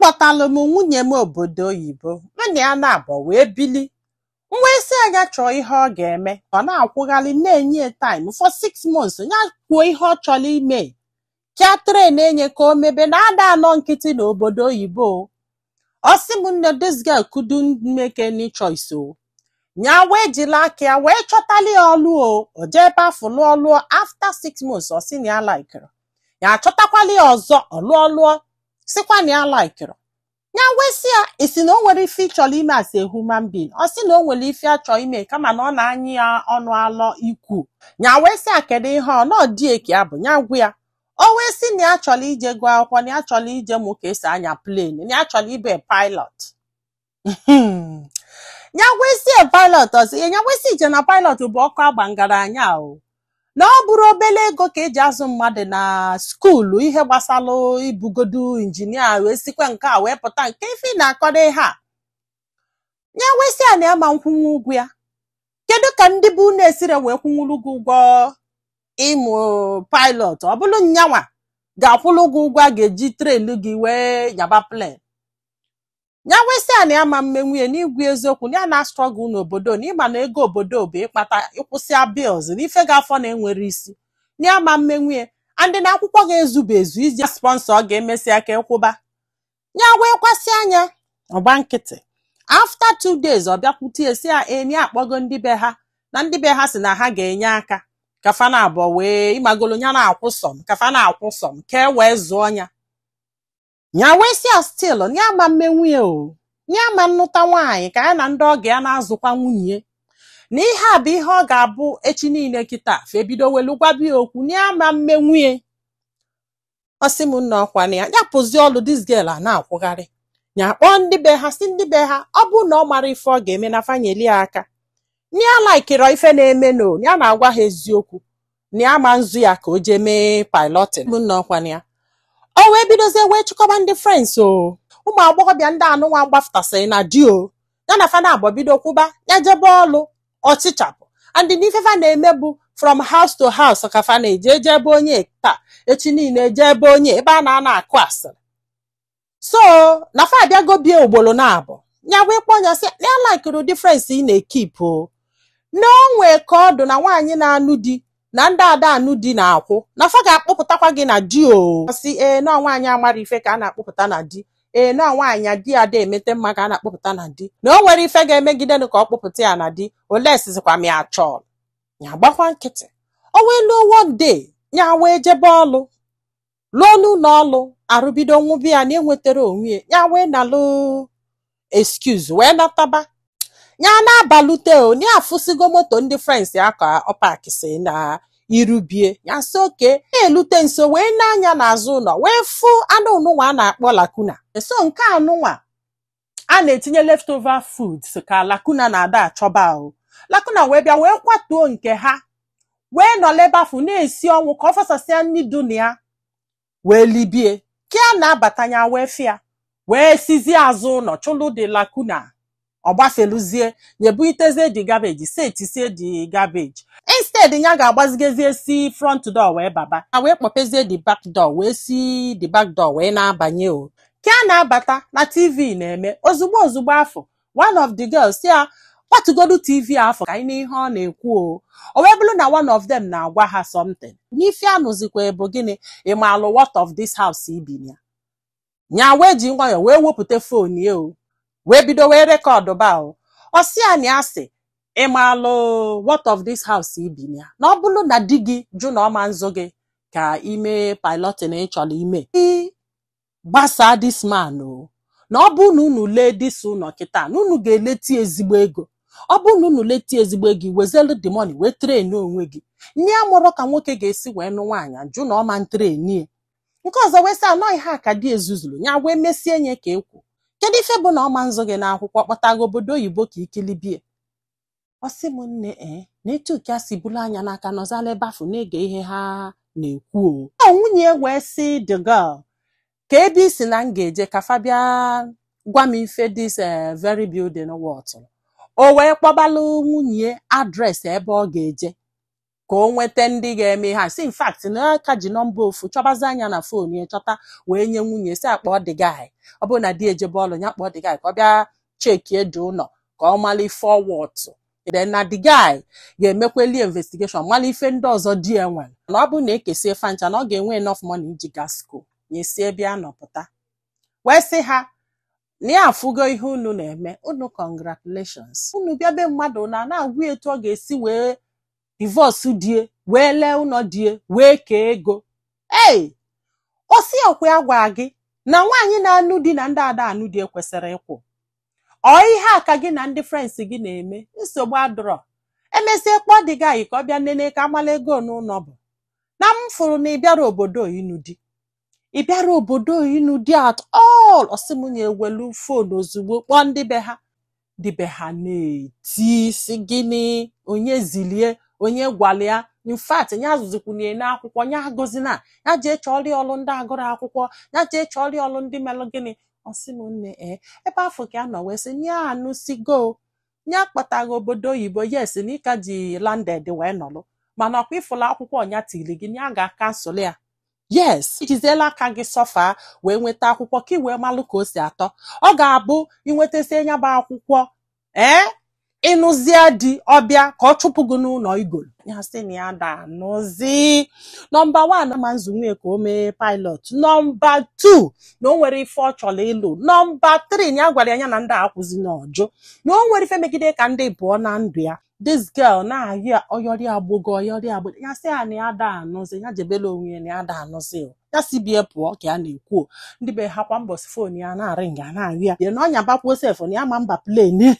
Akpọtalụ m nwunye m obodo oyibo, mụ na ya na-abọ wee bili. M wee sị ya chọọ ihe ọ ga-eme. Ọ na-akwụghalị na-enye ya time for 6 months, ya kwuo ihe ọ chọrọ ime, ka train enye ka o mebe na ada anọ nkịtị n'obodo oyibo. Ọ sị m, nne, this girl couldn't make any choice o. Nya wee jiri aka ya wee chọtali ya ọlụ o. O jee ebe afọ lụọ lụọ. After 6 months, ọ sị na ya likere ya. Achọtakwali ya ọzọ, ọ lụọ lụọ, sịkwa na ya likere ya. Wee sị ya, isi na o nwere ife ị chọrọ ime as a human being? Ọ sị na o nwere ife a chọrọ ime, kama na ọ na-anyị ya ọnụ alọ ikwu. Ya wee sị ya, kedu ihe ọ nọ dị ka ya bụ? Ya gwa ya. O wee sị na ya chọrọ ije gụọ akwụkwọ, na ya chọrọ ije mụ ka esi anya plane, na ya chọrọ ịbụ a pilot. Ya wee sị a pilot? Ọ sị ya. Wee sị ije na pilot bụ ọkụ agba ngaranya o, na ọ bụrụ obele ego ka eji azụ mmadụ na school ihe gbasalụ ibugodu engineer, wee sikwa nke a wee pụta nke ife ị na-akọdo ihe a. Ya wee sị ya na ya ma nkwụnwu ụgwọ ya. Kedu ka ndị bụ unu esire wee kwụnwuru gị ụgwọ ịmụ pilot, ọ bụrụ nyanwa ga-akwụrụ gị ụgwọ a ga-eji train gị wee nyaba plane? Ya wee sị ya na ya ma mmenwu ya n'igwe eziokwu, na ya na struggle n'obodo, na ịma na ego obodo bụ ịkpata ịkwụsịa bills na ife ga-afọ na enwere isi, na ya ma mmenwu ya, andị na akwụkwọ ga-ezube ezu iji sponsor ọ ga-emesịa ka ịkwụba ya. Wee kwasị anya ọgba nkịtị. After 2 days, ọ bịakwute ya, sị ya eni akpọgo ndị be ha, na ndị be ha si na ha ga-enye aka ka fa na abụọ wee ịmagolo ya na-akwụ sọm, ka fa na-akwụ sọm ka e wee zụọ ya. Ya wee sị ya still na ya ma mmenwu ya o, ya ma nnụta nwaanyị ka ya na ndị ọgọ ya na-azụkwa nwunye, na ihe a bụ ihe ọ ga-abụ echi niile kịta fa ebido welu gwabi ya okwu, na ya ma mmenwu ya. Ọ sị m, nna, ọkwa na ya ya pụzi ọlụ. This girl a na-akwụgharị ya, kpọọ ndị be ha, si ndị be ha ọ bụ na ọ mara ife ọ ga-eme na fanyeli ya aka, na ya likere ife na-eme no, ya na-agwa ha eziokwu, na ya ma nzu ya ka o jee mee piloting bụ. Nna, ọkwa na ya o wee bidozie wee chịkọba ndị friends o, ụmụ agbọghọbịa ndị anụnwa gbafụtasịrị na di o, ya na fana abụọ bido kwụba ya jebe ọlụ ọchịchapụ. And n'ife fa na-eme bụ from house to house ka fa na-eje, eje ebe onye taa, echi niile eje ebe onye ebe a na-ana akụ asịrị. So na fa abịago bie ugboro na abụ. Ya wee kpọọ ya, sị ya likere difference ị na-ekeep o, na o nwee ka ọ dụ na nwaanyị na-anụ di na ndị ada anụ di na-akwụ, na fa ga-akpọpụtakwa gị na di o. Sị ee, na nwaanyị amara ife ka a na-akpọpụta na di, ee, na nwaanyị di ada emete mma ka a na-akpọpụta na di, na o nwere ife ga-emegidenụ ka ọ kpọpụta ya na di ole esizikwa m ya chọọ. Ya gbakwa nkịtị. O wee luo one day, ya wee jebe ọlụ, lụọ n'ụlọ ọlụ, arụbido nwụbi ya na enwetara onwe ya. Ya wee nalụ excuse wee nataba. Ya na-abalute o, ya afụsigo moto ndị friends ya ka ọ pakịsị na irubie. Ya sị oke na-elute nso, wee na-anya n'azụ ụlọ, wee fụ anụ ụnụnwa a na-akpọ lacuna. So nke anụnwa a na-etinye leftover foods ka lacuna na-ada achọba o. Lacuna wee bịa wee kwatuo nke ha, wee nọlebe afụ na-esi ọnwụ ka ọ fasasịa nri dị na ya wee libie. Ka a na-abata, ya wee fịa wee sizie azụ ụlọ chụlụ dị lacuna. Ọ gbafeluzie, nyebulitezie the garbage, setisie the garbage. Instead ya ga-agbazigezie si front door wee baba ya, wee kpọpezie the back door, wee si the back door wee na-abanye o. Ka a na-abata na TV na-eme ozugbo ozugbo afọ, one of the girls ya kwatugodu TV afọ ka anyị n'ihe ọ na-ekwu o. O wee bụrụ na one of them na-agwa ha something n'ife anụzikwa bụ gịnị? Ịmalụ what of this house ibi ya? Nya wee ji nwayọọ wee wepụta phone ya o, wee bido wee record ba o. Ọ sị ya na ya sị, ịmalụ what of this house ibi ya, na ọ bụrụ na di gị jụ na ọma nzụ gị ka ime piloting ị chọrọ ime, gbasaa this man o, na ọ bụrụ na unu lee this ụlọ kịta, na unu ga-eleti ezigbo ego. Ọ bụrụ na unu leti ezigbo ego, wezelu the money wee train onwe gị. Nne ya mụrụ ka nwoke ga-esi wee nụ nwaanyị jụ na ọma ntrain. Nke ọzọ wee sị anọ ihe a ka di ezuzuru ya wee mesie nye ka ekwu, kedu ife bụ na ọma nzụ gị n'akwụkwọ kpọtago obodo oyibo ka ikilibie? Ọ sị m, nne, ee, na etu ka si bulu anya n'aka nọzala ebe afọ na-ege ihe ha na-ekwu o. Nwunye wee sị the girl, ka ebe isi na m ga-eje ka fa bịa gwa m ife this very building wọtụrụ. O wee kpọbalụ nwunye address ebe ọ ga-eje. Ka o nweta ndị ga-eme ihe a si. In fact, na aka ji nọmba ofu chọbazi anya na phone ya, chọta wee nye nwunye, si akpọ the guy. Ọ bụrụ na di ejebe ọlụ, ya kpọọ the guy ka ọ bịa chekie dị ụlọ, ka ọ mala ife ọwọtụ. Then na the guy ga-emekweli investigation, mala ife ndị ọzọ di ya nwere, na ọ bụrụ na ekesie fancha, na ọ ga-enwe enough money iji gaa school. Nyesie bịa nọpụta wee sị ha na ya afụgo ihe unu na-eme unu. Congratulations. Unu bịa be mmadụ na na-agwa etu ọ ga-esi wee divorce die, wee lee ụlọ die, wee kee ego. Ei, osi ọkwa ya gwa gị na nwaanyị na-anụ di na ndị ada anụ di ekwesịrị ịkwụ. Ọ ihe a ka gị na ndị friends gị na-eme. Nsogbu adọrọ. Emesie, kpọọ dị gị ka ọ bịa nene ka amala ego n'ụlọ bụ na m fụrụ na ị bịara obodo ịnụ di. Ị bịara obodo ịnụ di at all. Ọsị m na ewelu phone ozugbo kpọọ ndị be ha. Ndị be ha na-eti si gịnị, onye zilie, onye gwala ya. In fact, ya zụzikwunye n'akwụkwọ ya agụzina, ya jee chọọrọ ọlụ ndị agụrụ akwụkwọ, ya jee chọọrọ ọlụ ndị melụ gịnị. Ọsị m nne, ee, ebe afọ ka a nọ wee sị ya anụsigo, ya kpọtaghị obodo oyibo. Yes, na ịka ji landed wee nọlụ, mana ọkwa ịfụla akwụkwọ ọnya tiri gị, ya ga-acancel ya. Yes, ijiziela aka gị suffer wee nweta akwụkwọ ka ị wee malụ ka o si atọ. Ọ ga-abụ inwetasie ya bụ akwụkwọ, ee, ịnụzie di, ọbịa ka ọ chụpụ gị n'ụlọ igolo. Ya sị na ya da anụzi. Number one, ma nzu nwunye ka o mee pilot. Number two, na o nwere ife ọ chọrọ ịlụ. Number three, na ya gwara ya na ndị akwụzi n'ọjụ, na o nwere ife megide ka ndị pụọ na ndụ ya. This girl na-ahịa ọyọrị agbụgo ọyọrị agbụgo. Ya sị ya na ya da anụzi, ya jebela onwe ya, na ya da anụzi. Ya si bie pụọ ka ya na-ekwu. Ndị be ha kwa mbọsị phone ya na-arị nga na-arị ya na ọnya bakwuo sef, na ya ma mba plane,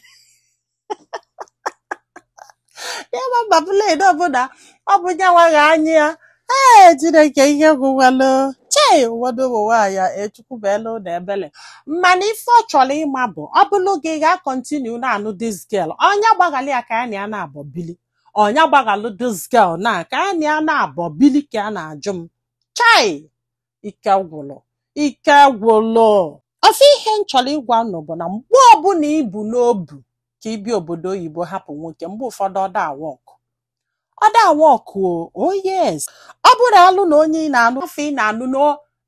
ya ma mba plane ọbụla. Ọ bụ nyanwaghị anya ya. Ee, Chineke, ihe gwụwalụ chei. Ụfọdụ ụmụ nwaanyị echukwubelu na ebele, mana ife ọ chọrọ ịma bụ, ọ bụrụ gị ga-acontinue na-anụ this girl, ọnya gbaghalị ya ka ya na ya na-abọ bili, ọnya gbaghalụ this girl na ka ya na ya na-abọ bili, ka a na-ajụ m. Chai, ike gwụlụ, ike gwụlụ. Ofe ihe m chọrọ ịgwa unu bụ na mgbe ọbụla ibu n'obu ka ibi obodo oyibo hapụ nwoke, mgbe ụfọdụ ọ da work, ọ da work o. Oh yes, ọ bụrụ alụ na onye ị na-anụ afọ ị na-anụ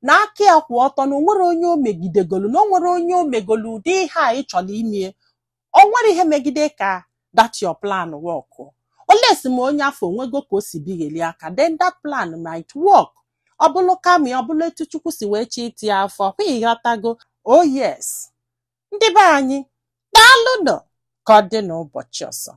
na aka ya kwụ ọtọ, na o nwere onye o megidegolu, na o nwere onye o megolu ụdị ihe a ị chọrọ ime, o nwere ihe megide ka that your plan work. Olesi ma onye afọ onwego ka o si bigheli aka, then that plan might work. Ọ bụrụ kama ọ bụrụ etu Chukwu si wee chi iti afọ kwa, ịghọtago? Oh yes, ndị be anyị, daalụnụ. Ka ọ dị n'ụbọchị ọzọ.